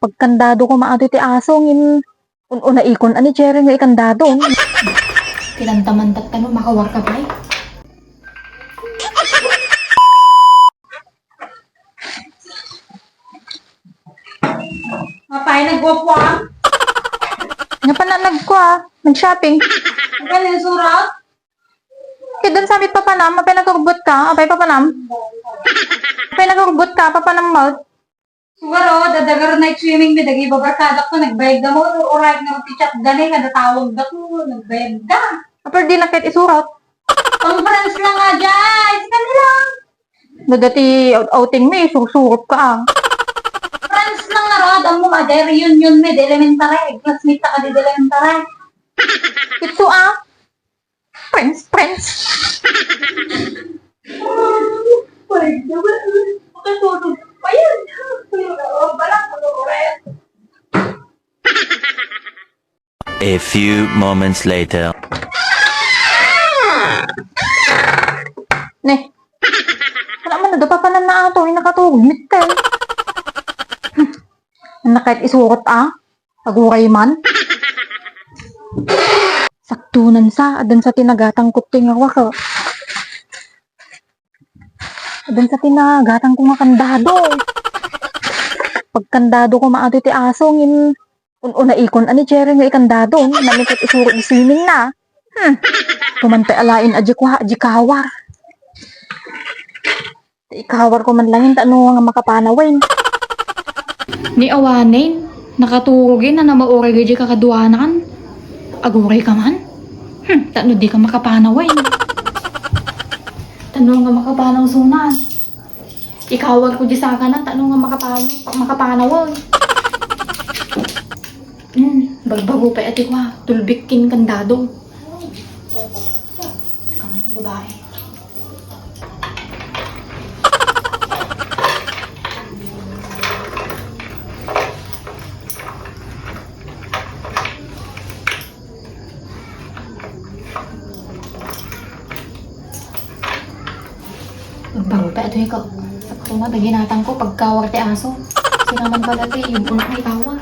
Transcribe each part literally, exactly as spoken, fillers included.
Pagkandado koma atoy ti aso, ngem un-unaikon a ni Jerry nga ikandado. Kinantaman tattano, makawarka pay. Apay, nagwapuam? Nga pa na nagkua, nag-shopping. Ang galing surat? Kaya dun sa amin, papanam, apay nagkurbot ka, apay papanam. Apay nagkurbot ka, papanam mo. Siguro, dadagar night swimming mi, dagiti barkada ko, nagbayad da mo, uray nga ti chat da ni, kada tawag da ko, nagbayad da. Apay di na ket isurot? Pang friends lang nga, jay. Sige na lang. No dati out-, outing mi, sursurot ka, ah. Friends lang nga, Rod. Ang mga day reunion mi, di elementary. Classmate ta ka di elementary. Itsu, ah. Friends, friends. Friends, makatulog pa yan. Wala ko, Rod. A few moments later. Ne. Wala man, nagpapanan na ato, ay nakaturog, mitte. Hmm. Ang nakait isurot, ah. Aguray man. Saktunan sa, adan sa tinagatang kutting awak, ah. Adan sa tinagatang ko nga kandado. Pagkandado ko maato ti aso, ngin un-unaikon a ni Jerry nga ikandado. Namikot isuro di swimming na. Hmm. Kumantay alain a di kuha, di kawar. Ikawar ko man langin, ta no nga makapanawen. Ni awanen, nakaturogin a namauray di kakaduanan. Aguray ka man. Hmm, ta no di ka makapanawen. Ta no nga makapanaw sunan. Ikawar ko di sakanan, ta no nga makapanaw, makapanaw, oy. Hmm, bagbago pay ati ko, ha. Tulbik kin kandado. Kaman nga babae. Agbarupay atoy ko. Sakto nga, daginatang ko, pagkawar ti aso. Sinaman pala ti, yung una nga itawa.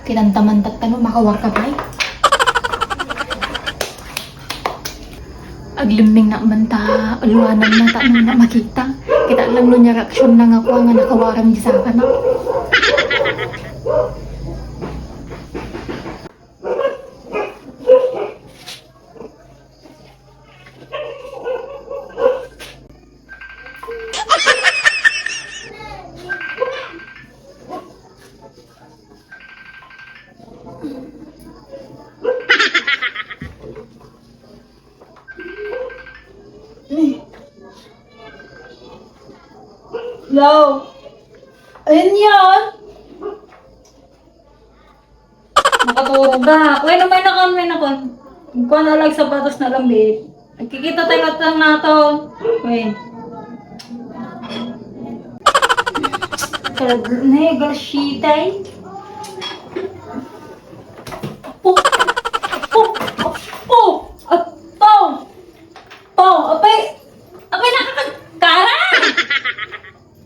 Kinantaman tattano, makawarka pay. Aglimming na man ta, aluanan na ta, no na makita. Kita lang no niya reaksyon na nga kuha nga nakawaran di sakana. Hello? Ayun yun? Nakaturog ka. Kuya, may nakon, may nakon. Kuha na lang sapatos na lambit. Nagkikita tayo at ang nato. Wait. Talaga na yung galsitay. Apo! Apo! Apo! Apo! Apo! Apay! Apay, nakakagkara!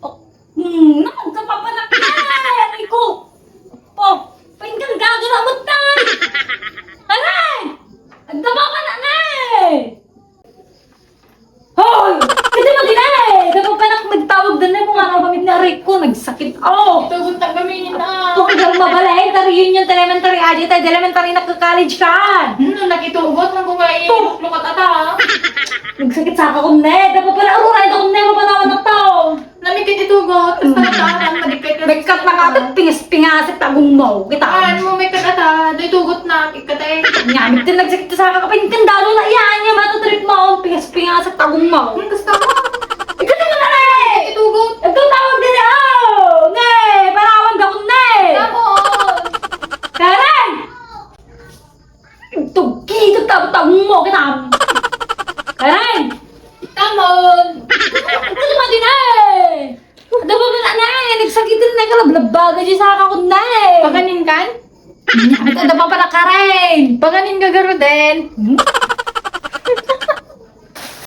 Oh, hmm, nakagkapapanak na! Aray ko! Oh, painggan gaga na mo, tay! Aray! Agdama ka na, nay! Hoy! Kasi mo din, eh! Dapat pa nak-, nagtawag din na kung ano kami na aray ko, nagsakit. Oh! Ito, buntag kami na. Kung ikaw mabalain, ta reunion, elementary, adi tayo, elementary, nagka-college ka! Hmm, nakitugot ng kumain. Ito! Lukat ata, ha? Nagsakit sa ako, ne. Dapat pala, aruray ako, ne, mapanawan na tao. Namikit itugot, tas nakataatan, madikit na. May kat na nga, pingas-pingasik, tagong mo, kita. Ah, ano mo, may kat ata, do itugot na, ikat eh. Nga, may tinagsik sa kakapain, kandalo na yan, yung matutrip mo, pingas-pingasik, tagong mo. Ang gusto mo? Ikaw na na eh! Itugot. Ito tawag din eh, oh! Ne, panawan ka ko, ne! Tapos? Karen! Tugkidek ta, tagong mo, kita. Karen! Tamon! Ito naman din eh! Ada ba na na eh? Nagsakitan na ka, lablabbaga di sa kakunda eh! Pakanin kan? Ito, da papa na Karen. Panganin nga garuden. Hmm?